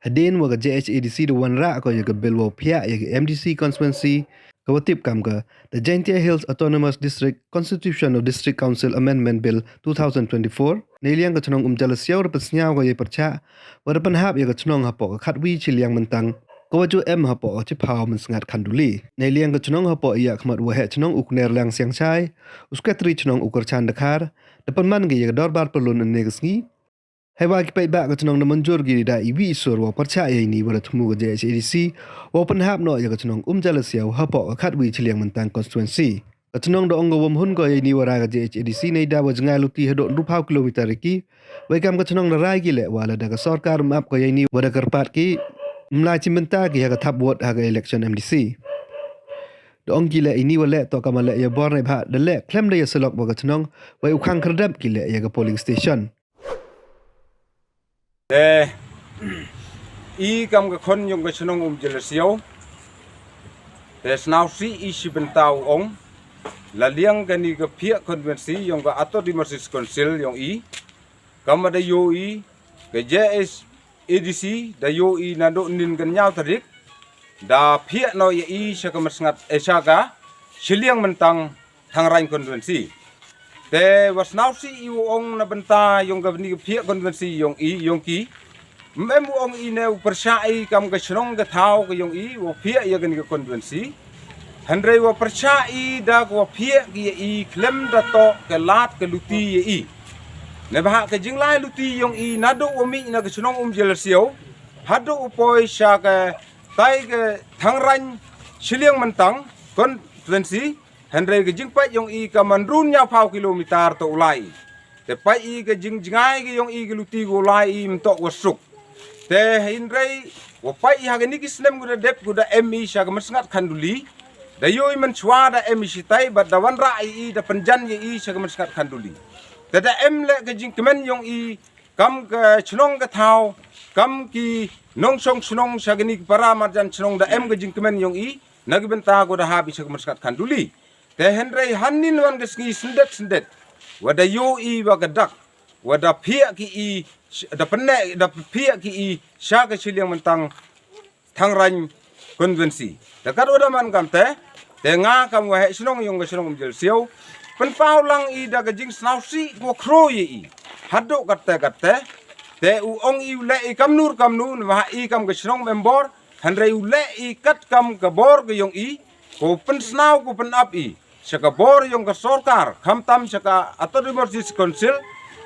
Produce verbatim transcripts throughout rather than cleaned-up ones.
Hadien wa ka J H A D C da wanrah ko ya ka bill wow phiah ya ka M D C constituency, ka wa tip kam ka The Jaintia Hills Autonomous District Constitution of District Council Amendment Bill two thousand twenty-four, neiliang ka chnong Umjalasiaw da pynsngew ko ya pyrchah wa da pynhap ya ka chnong hapoh ka khatwi chiliang myntang, ka wa ju em hapoh ka chiphaw mynsngat khanduli. Neiliang ka chnong hapoh ya khmat wa heh chnong u Knerliang Siangshai, u sekretari chnong u Kyrchan Dkhar, da pynman ki ya ka dorbar pyrlun ynne ka sngi. Hei wa ki paidbah ka chnong da mynjur ki da iwi isur wa pyrchah ya ini wa da thmu ka J H A D C wow pynhap noh ya ka chnong Umjalasiaw hapoh ka khatwi chiliang myntang constituency. Ka chnong da ong ka wam hun ko ya ini wa rai ka J H A D C nei da wa jngai luti haduh hynriewphaw kilometer ya ki. Wei kam ka chnong da rai ki leh wa lada ka sorkar map ko ya ini wa da kyrpad ki, mlai chi mynta ki ha ka thap vote ha ka election M D C. Da ong ki leh ini wa leh to kama leh ya bor nei bha da leh khlem da ya selok wa ka chnong, wei u khang khyrdep ki leh ya ka polling station. Te i kam ka khon yong ka chnong Umjalasiaw, te sngewsih i shi bynta u ong, la liang kani ka phiah constituency yong ka Autonomous District Council yong i, kama da yo i ka J H A D C da yo i naduh nin ka nyaw tarik, da phiah noh ya i sha ka mynsngat, eh, sha ka chiliang myntang Thangraiñ constituency. Te wa sngewsih i u ong na bynta yong kani ka phiah constituency yong i, yong ki. Mem u ong i ne u pyrshah i kam ka chnong ka thaw ka yong i wa phiah ya kani ka constituency. Hynrei wa pyrshah i da ka wa phiah ki ya i khlem da toh ka lad ka luti ya i. Ne bha ka jinglai luti yong i naduh wa mih na ka chnong Umjalasiaw haduh u poi sha ka tai ka Thangraiñ chiliang myntang constituency. Hynrei ka jingpait yong i ka man run nyaw phaw kilometer to u lai i. Te pait i ka jingjngai ka yong i ka luti ka u lai i mtok wa suk. Te hynrei wa pait i ha kani ki snem ku da dep ku da em i sha ka mynsngat khanduli. Da yo i man chwa da em i shitai bad da wanrah i da pynjan ya i sha ka mynsngat khanduli. Te da em leh ka jingkmen yong i kam ka chnong ka thaw, kam ki nongshong chnong sha kani ki para marjan chnong da em ka jingkmen yong i na ki bynta ko da hap i sha ka mynsngat khanduli. Te hynrei hanin wan ka sngi syndet syndet wa da yo i wa ka dak wa da phiah ki i, da pyneh da phiah ki i sha ka chiliang myntang Thangraiñ constituency. Te kat wa da man kam te, te nga kam wa heh chnong yong ka chnong Umjalasiaw pynpaw lang i da ka jingsngewsih ko khro ya i. Haduh kat te kat te, te u ong i u leh i kam nur kam nu ne wa i kam ka chnong member, hynrei u leh i kat kam ka bor ka yong i, ko pynsnaw ko pynap i sha ka bor yong ka sorkar, khamtam sha ka Autonomous District Council,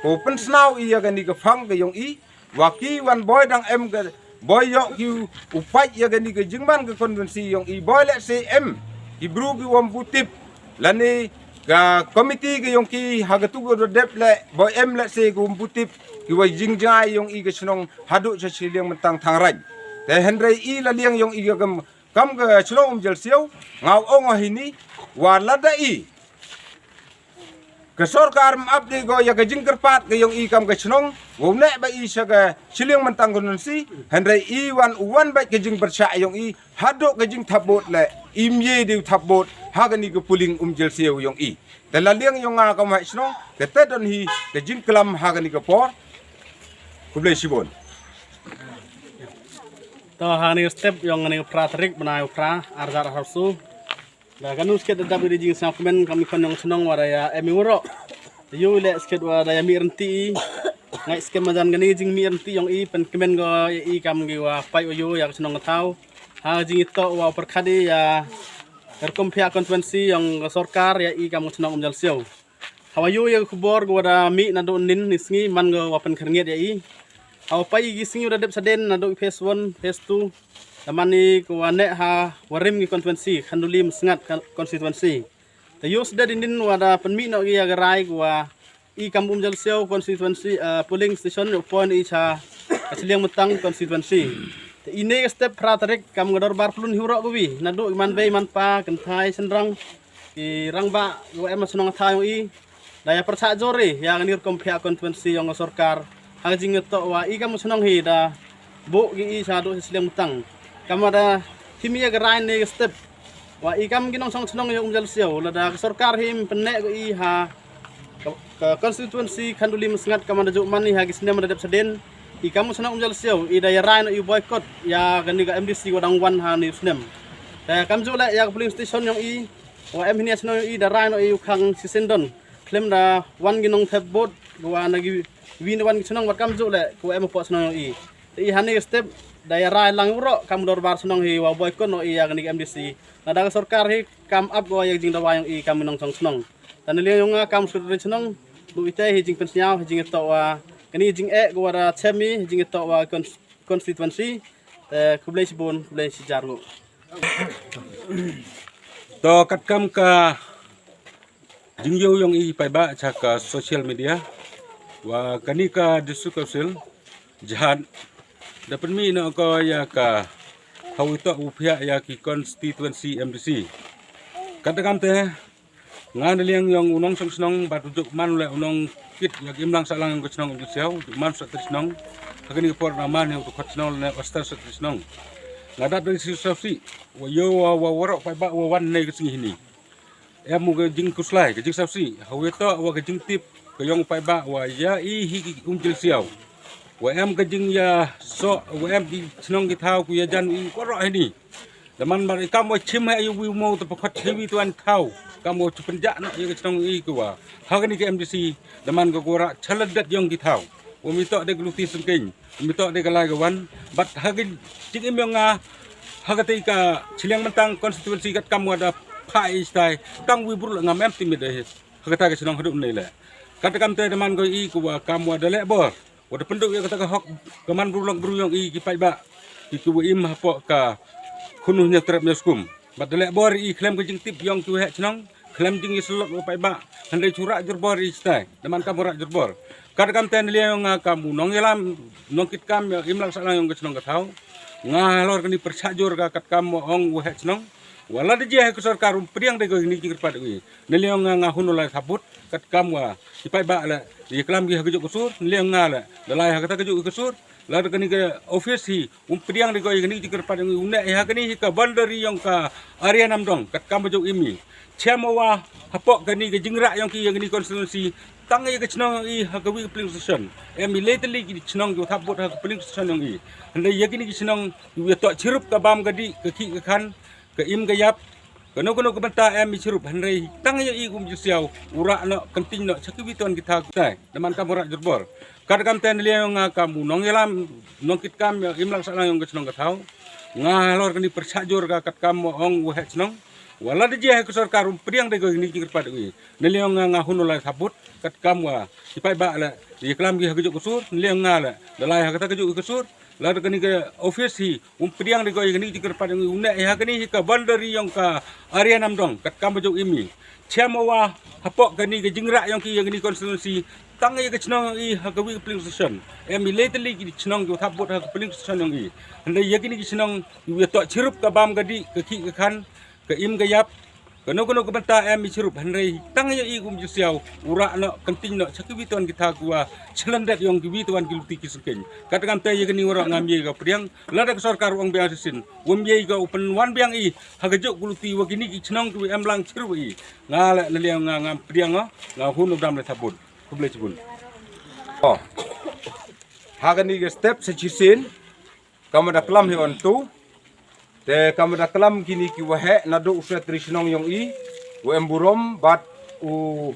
ko pynsnaw i ya kani ka phang ka yong i, wa ki wan boi dang em ka boi yoh ki u pait ya kani ka jingman ka constituency yong i boi leh se em ki bru ki wam butip lane ka committee ka yong ki ha ka tu ka dep leh boi em leh se ka wam butip ki wa jingjngai yong i ka chnong haduh sha chiliang myntang Thangraiñ. Te hynrei i la liang yong i ka kam, kam ka chnong Umjalasiaw, nga u ong ha ini, wa lada i ka sorkar map de ko ya ka jingkyrpad ka yong i kam ka chnong, wa u neh ba i sha ka chiliang myntang constituency, hynrei i wan u wan bad ka jingpyrshah yong i, haduh ka jingthap vote leh, i mye de u thap vote ha kani ka polling Umjalasiaw yong i. Te la liang yong nga kam heh chnong, ka te don hi ka jingklam ha kani ka por. Khublei shibun. To ha kani ka step yong kani ka phra tarik bnai u phra arjar arsu. Da kanu sket da dap i da jingsngewkmen kam i khon yong chnong wa da ya em i waroh. Da yu leh sket wa da ya mih rynti i. Ngai sket majan kani jingmih rynti yong i pynkmen ko ya i kam ki wa pait wa yu ya ka chnong ka thaw. Ha jingitoh wa pyrkhat i ya ka rukom phiah constituency yong ka sorkar ya i kam ka chnong Umjalasiaw. Hawa yu ya ka khubor ka wa da mih naduh nin ni sngi man ka wa pynkhyrngiat ya i. Hawa pai ki sngi wa da dep saden naduh phase one, phase two. Da man i ka wa neh ha wa rim ki constituency, Khanduli Masngat ka constituency. Te yu sded inin wa da pynmih noh ki ya ka rai ka wa i kam Umjalasiaw constituency, eh, polling station u poi i cha ka chiliang myntang constituency. Te ine ka step phra tarik kam ka dorbar pylun hi waroh kawi, naduh ki man bei man pa, kynthai shynrang, ki rangbah, ki wa em ha chnong ka thaw yong i, da ya pyrshah jur i ya kani rukom phiah constituency yong ka sorkar. Ha ka jingtoh wa i kam ka chnong hi da buh ki i cha duh cha chiliang myntang. Kam wa da thim i ya ka rai ne ka step wa i kam ki nongshong chnong yong Umjalasiaw lada ka sorkar hi ym pynneh ko i ha ka, ka constituency Khanduli Masngat kam wa da ju man i ha ki snem wa da dep saden. I kam u shnong Umjalsiaw i da ïa rai noh i boycott ïa kane ka M D C wa dang wan ha ne u snem. Te kam ju leh ïa ka polling station yong i wa em hini ha shnong yong i da rai noh i u khang shisien don. Khlem da wan ki nongthep vote wa na ki wi na wan ki shnong wat kam ju leh ko em hapoh shnong yong i. Te i ha ne ka step da ïa rai lang u ro kam u dorbar shnong hi wa boycott noh i ïa kane ka M D C. Na da ka sorkar hi kam ap ko ïa ka jingdawa yong i kam u nongchong shnong. Te na liang yong nga kam u secretary shnong, du i te hi jingpynsñiaw hi jingïatoh wa kane jingeh ko wa da chem i hi jingïatoh wa cons-, constituency. Te khublei shibun, khublei shijar nguh. To katkam ka jingïoh yong i paidbah cha ka social media wa kane ka district council jhan da pynmih noh ko ïa ka hawi tok u phiah ïa ki constituency M D C. Katkam te nga na liang yong u nongchong shnong bad u juk man leh u nongkit ïa ki imlang sahlang yong ka shnong Umjalsiaw, u juk man secretary shnong ha kane ka por, na man ïa u dkhot shnong ne u assistant secretary shnong. Nga dap da ka jingsngewsih wa ïoh wa, wa waroh paidbah wa wan ne ka sngi hini. Em u ka jingkhuslai ka jingsngewsih hawi tok wa ka jingtip ka yong u paidbah wa ïa i hi ki Umjalsiaw wa em ka jingïasoh wa em ki shnong ki thaw ku ïajan i waroh hini. Da man mar i kam wa chim ha i wi mo te pakhot hi wi tuan thaw kam wa chu pynjah noh ïa ka shnong i ko wa ha kane ka M D C. Da man ka ko rah chalad dat yong ki thaw wa mi tok de ka luti sengkeng, mi tok de ka lai ka wan. Bad ha ka jingim yong nga ha kata ka chiliang myntang constituency katkam wa da pha i stai tang wi brul ngam em timit de ha kata ka shnong haduh ne leh. Katkam te da man ko i ko wa kam wa da leh bor wa da pynduh ïa kata ka hok ka man bru lok bru yong i ki paidbah ki ki wa im hapoh ka khun u hynñiewtrep hynñiewskum. Bad da leh bor i khlem ka jingtip yong ki waheh shnong, khlem jingïasyllok wa paidbah, hynrei chu rah jur bor i stai da man kam u rah jur bor. Katkam te na liang yong nga kam u nongïalam nongkit kam ïa imlang sahlang yong ka shnong ka thaw, nga halor kane pyrshah jur ka katkam wa ong u waheh shnong wa lada jia hi ka sorkar um pdiang de ko kine ki jingkyrpad yong i. Na liang yong nga nga hun u lai thabut katkam wa ki paidbah leh ïa klam ki ha ka juk ka sur, na liang yong nga leh da lai ha kata ka juk ka sur. Lada kane ka office hi um pdiang de ko ïa kane ki jingkyrpad yong i, u neh ha kane hi ka boundary yong ka area Namdong katkam ba jong i mi. Chem wa hapoh kane ka jingrah yong ki ïa kane constituency tang ïa ka shnong yong i ha ka wi ka polling station. Em i lei tylli ki shnong ki wa thap vote ha ka polling station yong i. Hynrei ïa kine ki shnong ki wa ïatoh chirup ka bam ka dih ka khih ka khan ka im ka ïap. Kano kano ka bynta em i chirup, hynrei tang ïa i kum Umjalsiaw u rah noh, kynting noh cha ki wi tuan ki thaw ki tai da man kam u rah jur bor. Katkam te na liang yong nga kam u nongïalam nongkit kam ïa imlang sahlang yong ka shnong ka thaw, nga halor kane pyrshah jur ka katkam wa ong u waheh shnong wa lada jia hi ka sorkar um pdiang de ko kine ki jingkyrpad yong i. Na liang yong nga nga hun u lai thabut katkam wa ki paidbah leh ïa klam ki ha ka juk ka sur, na liang yong nga leh da lai ha kata ka juk ka sur. Lada kane ka office hi um pdiang de ko ïa kane ka jingkyrpad yong i, u neh ha kane hi ka boundary yong ka area Namdong katkam ba jong i mi. Chem wa hapoh kane ka jingrah yong ki ïa kane constituency tang ïa ka shnong yong i ha ka wi ka polling station. Em i lei tylli ki shnong ki wa thap vote ha ka polling station yong i. Hynrei ïa kine ki shnong ki wa ïatoh chirup ka bam ka dih ka khih ka khan ka im ka ïap. Kano kano ka bynta em i chirup, hynrei tang ïa i kum Umjalsiaw u rah noh, kynting noh cha ki wi tuan ki thaw ki wa chlan dat yong ki wi tuan ki luti ki sengkeng. Katkam te ïa kane waroh ngam ïa ka pdiang. Lada ka sorkar u ong biang shisien, um ïa ka u pynwan biang i ha ka juk ka luti wa kine ki shnong ki wa em lang chirup i. Nga leh na liang nga ngam pdiang, nga hun u dam leh thabut. Khublei chibun. Oh. Ha kane ka step sa chisien kam da klam hi on tu. Te kam da klam kine ki waheh naduh u secretary shnong yong i u em burom bad u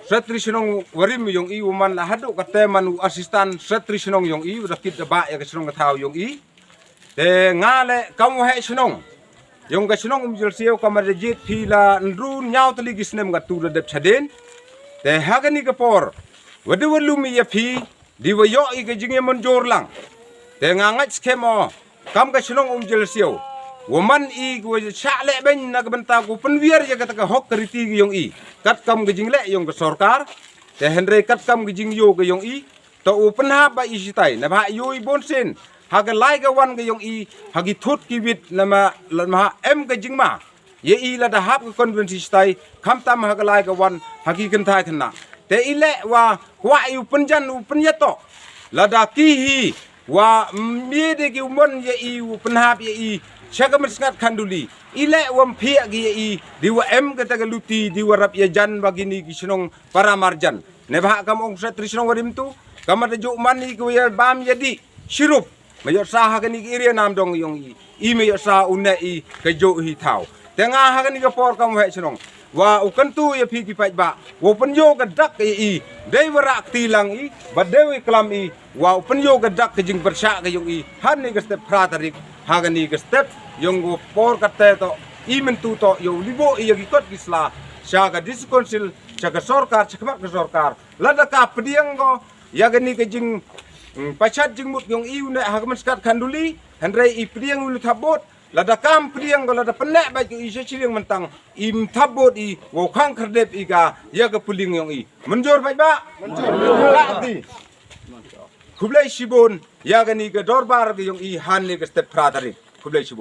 secretary shnong warim yong i u man la haduh kate man u assistant secretary shnong yong i u da kit da ba ïa ka shnong ka thaw yong i. Te nga leh kam waheh shnong yong ka shnong Umjalsiaw kam da jied phi la ndru ñiaw tylli ki snem ka tu da dep chadien. Te ha kane ka por wa de wa lum ïa phi di wa ïoh i ka jingïamynjur lang. Te nga ngait skhem o kam ka shnong Umjalsiaw wa man i ka wa shah leh beiñ na ka bynta ka pynwiar ïa kata ka hok ka riti ka yong i katkam ka jingleh yong ka sorkar. Te hynrei katkam ka jingïoh ka yong i to u pynhap ba i shitai na ba ha ïoh i bun sien ha ka lai ka wan ka yong i ha ki thut ki wit na ma la ma ha em ka jingma. Ïa i lada hap ka constituency shitai khamtam ha ka lai ka wan ha ki kynthai khynnah. Te i leh wa kwah i u pynjan u pynïatoh lada ki hi wa mie de ki u mon ïa i u pynhap ïa i sha ka mynsngat khanduli. I leh wa mphiah ki ïa i di wa em kata ka luti di wa rap ïajan wa kini ki shnong para marjan. Ne ba ha kam ong secretary shnong warim tu kam da juk man i ki wa ïa bam ïa di. Shirup, me ïoh sa ha kani ka area Namdong yong i, i me ïoh sa u ne i ka jo hi thaw. Te nga ha kani ka por kam waheh chnong, wa u kyntu ïa phi ki paidbah, wa u pynïoh ka dak ïa i, dei wa rah kti lang i, ba dei wa klam i, wa u pynïoh ka dak ka jingpyrshah ka yong i, hangne ka step phra tarik, ha kani ka step, yong ka por kata to, i mynta to, ïa u liboh i ïa ki kot ki sla, sha ka District Council, sha ka sorkar, sha khmat ka sorkar, lada ka pdiang ko, ïa kani ka jing, mm, pachat jingmut yong i u ne ha ka Mynstad Khanduli, hynrei i pdiang u lu thap bot, lada kam pdiang ko lada pyneh bad ko i sha shiliang myntang, im thap bot i, wa u khang khyrdep i ka, ïa ka puling yong i. Mynjur paidbah? Mynjur. Khublei shibun, ïa kani ka dorbar ka yong i hangne ka step phra tarik. Khublei shibun.